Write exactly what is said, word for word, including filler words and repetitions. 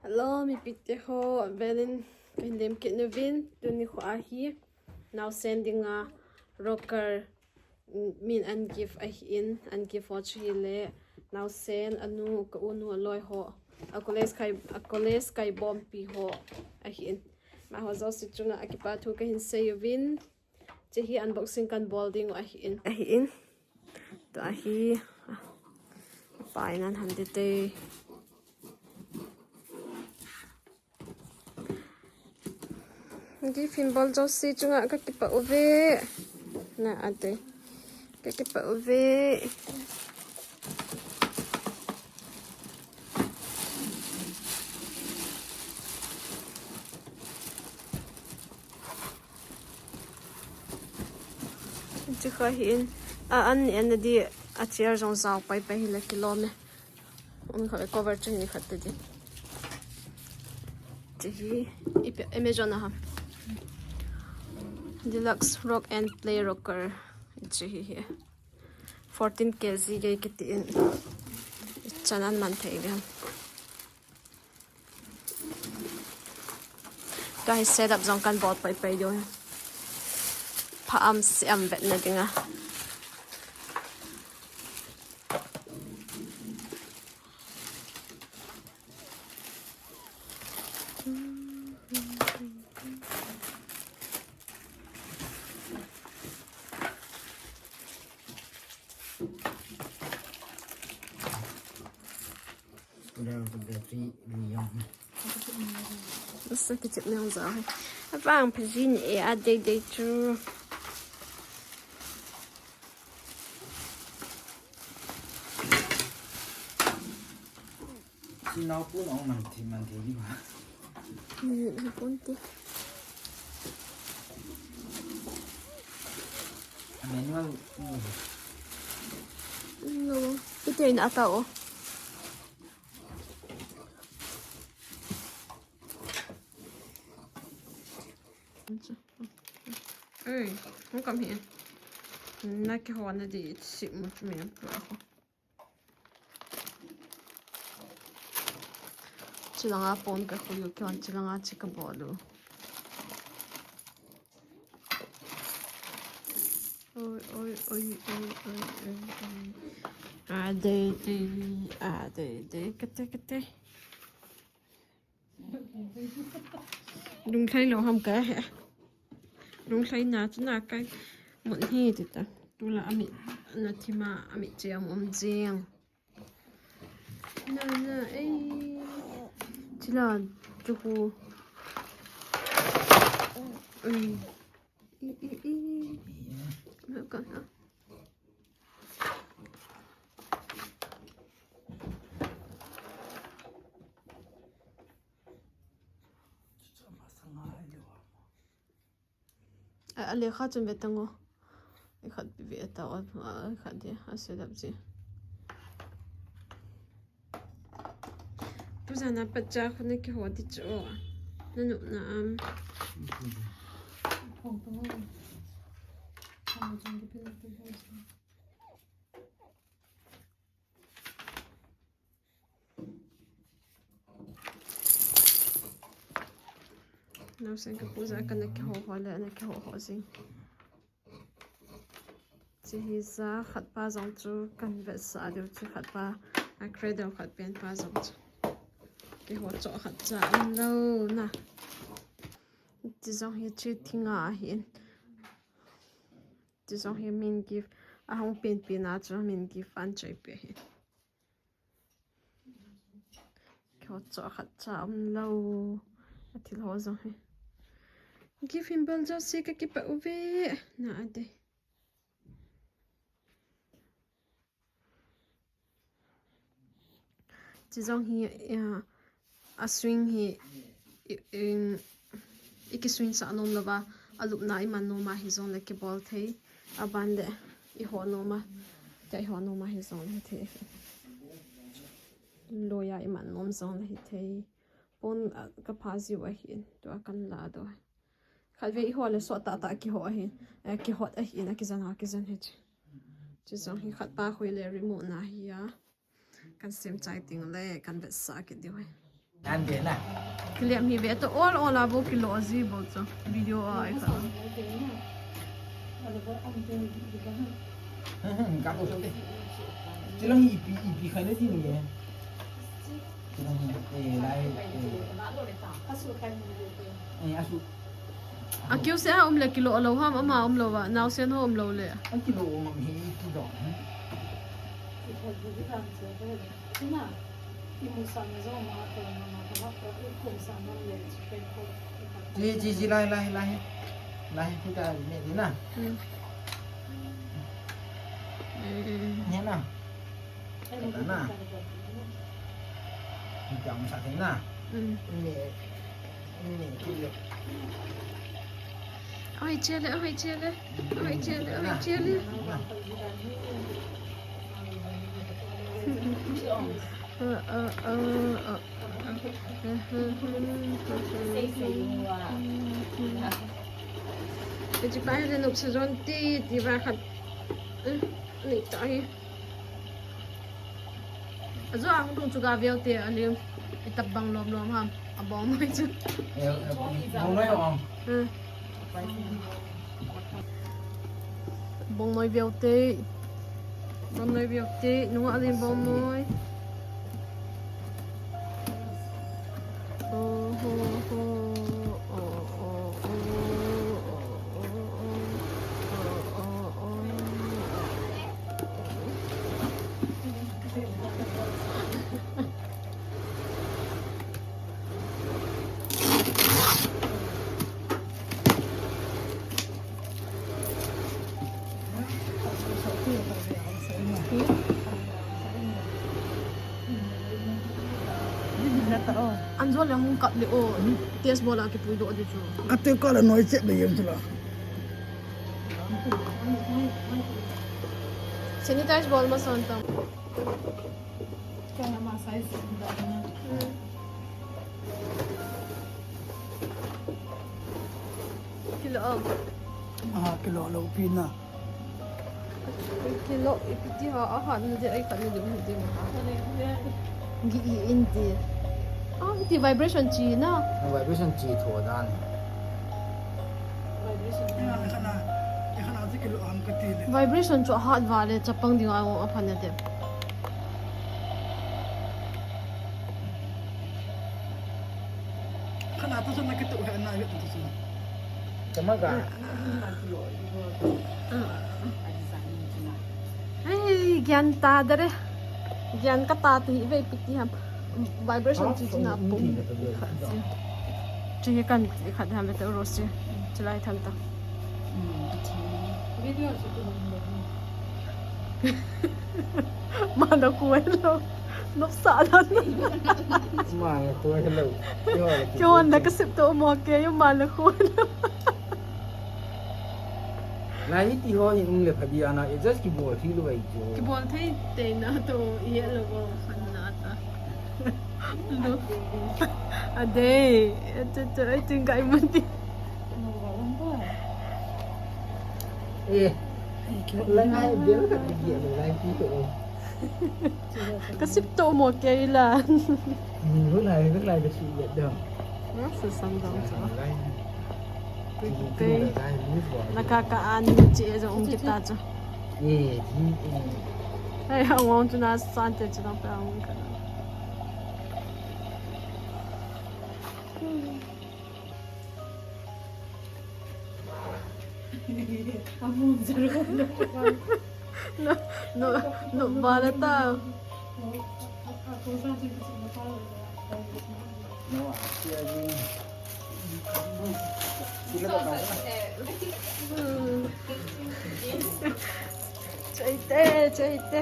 Hello, mipite ho, velin kahin lemkit nauvin, tuni kho ahi, naosen dinga rocker, mm, min an gift ahin, an gift ho chu hile, naosen, anu, ka u nu, aloi ho, a college kai, a college kai bompi ho ahin. Amaho jouse chunga akipa thu kahin seiyuvin, Hiche hi unboxing kan bol ding u ahin. Ahin. Tua hi. Pai nan han dite. Gift hin bol jouse chunga kakipah uve. Na ate. Kakipah uve. Hiche kha hin, a, an, an di, a chair jong jao pai pai hile kilom e. Um, kha cover chu hi khat te di. Hiche hi, ipi, Amazon a ham. Deluxe Rock and Play Rocker. Hiche hi hi. Fourteen K G gei kiti in. Chan an man thei ve. Tua hi setup jong kan bol pai pai diu hi. Pha am se am vetna dinga. Tua ka battery li jong. Asa kichep nang jao hai. Avang pha jin e, a dei dei chu. Sinau pu nong man thi man thi di ba. Ni, ni pun ti. Manual. No, ite in ata o. Ei, hung kam hi. Na kihona di sih mu chu mi an pu a ko. Chulanga pon ka khui u, kihon chulanga chi ka bol u. Oi, oi, oi, oi, oi, oi, oi. A dei dei, a dei dei, kate, kate. Lunglhai lou ham ka he. Lunglhai na chu na kai mun hi ti ta. Tula amit na thima amit che am um jeng. Na na ei. Chila chu ku. Ei. I i i. Ma ka na. A, a lekha chun ve tang o. I khat pi ve ta o, a, i khat dia, a se dap ji. Pu jana pat cha khu na kiho di chu o. Na nu na am. Naosen ka pu ja ka na kiho ho le, na kiho ho jing. Hiche hi ja khat pa jong chu kan vetsah diu chu khat pa, a cradle khat pen pa jong chu. Kiho choh khat cha um lou na. Hiche jong hi hiche thinga ahin. Hiche jong hi min gift. Ahung pen pen a chu min gift an choi pe ahin. Kiho choh khat cha um lou. A thil ho jong hi. Gift hin bol jouse ka kipah uve. Na ade. Hiche jong hi, a, a swing hi, i, i, i ki swing sah nom louva, a lupna i man nom a hijong le kibol thei, a ban le i ho nom a, tia i ho nom a hijong le hi thei. Loi a i man nom jong le hi thei. Pon, a, ka pha jiu ahin, tua kan la doh. Khatvei i ho le sot tah tah kiho ahin, eh, kihot ahin, a kijan a kijan hi chu. Hiche jong hi khat pa khu le remote na hi a. Kan sem chai ting le kan vetsah kit diu ahi. An de na. Kiliam hi ve to all all a bo kilo a ji bo cho. Video a ai kha. Ka ko so te. Chilang ipi ipi khai na ji ni. Chilang hi eh lai eh. Eh asu. A kiu se a um le kilo lo ham ama um lo va. Nau sen ho um lo le. A kilo um hi kilo. Ji, ji, ji, lai, lai, lai. Lai, kita ni di na. Hmm. Ni na. Kita na. Kita masa ni na. Hmm. Ni. Oi, chele, oi, chele. Oi, chele, oi, chele. Kachi pa hi le nuk sa jon ti, ti va khat. Ni ta hi. Ajo ang tung chu ga veu te alim. Itap bang lom lom ham. Abong mai chu. Bong mai ong. Hmm. Bong mai veu te. Bong mai veu te. Nunga alim bong mai. Anjo le hung kap le o. Test bol a kipui doh di chu. Ate ka la noi che be yem chu la. Sanitize bol ma son tam. Kana ma size da na. Kilo. Aha, kilo lo pi na. Kilo, ipiti ha, aha, na de ai khat na de mu de ma. Gi i in ti. Ah, ti vibration chi na. Vibration chi tho dan. Vibration. Ina, ina, ina, ina, ina, kilo am ka ti le. Vibration chu ahat va le, chapang ding a, a phan na de. Khana to sana kitu he na kitu sana. Kama ga. Hey, gyan ta dare. Gyan ka ta ti ve piti ham. Vibration chi chi na pum. Chi kan khat ham te ro si. Chi lai than ta. Video chu tu. Mana kuai lo. Nopsa dan. Mana kuai lo. Kyo na ka sip to mo ke yo mana kuai lo. Na hi ti ho ni um le phadi ana e just ki bol thi lo ai jo. Ki bol thei te na to ye lo bo khan na ta. Lo. Ade. Te te ai tin kai mun ti. Eh. Lai ai bel ka ti ye lo lai ti to. Ka sip to mo ke la. Ni hu lai hu lai da si ya da. Na sa sam dang sa. Lai. Te. Na ka ka an ni che zo um kita cho. Eh, ji eh. Hai ha ngong chu na san te chu na pa ngong ka. No, no, no, bala ta. Chaite, chaite.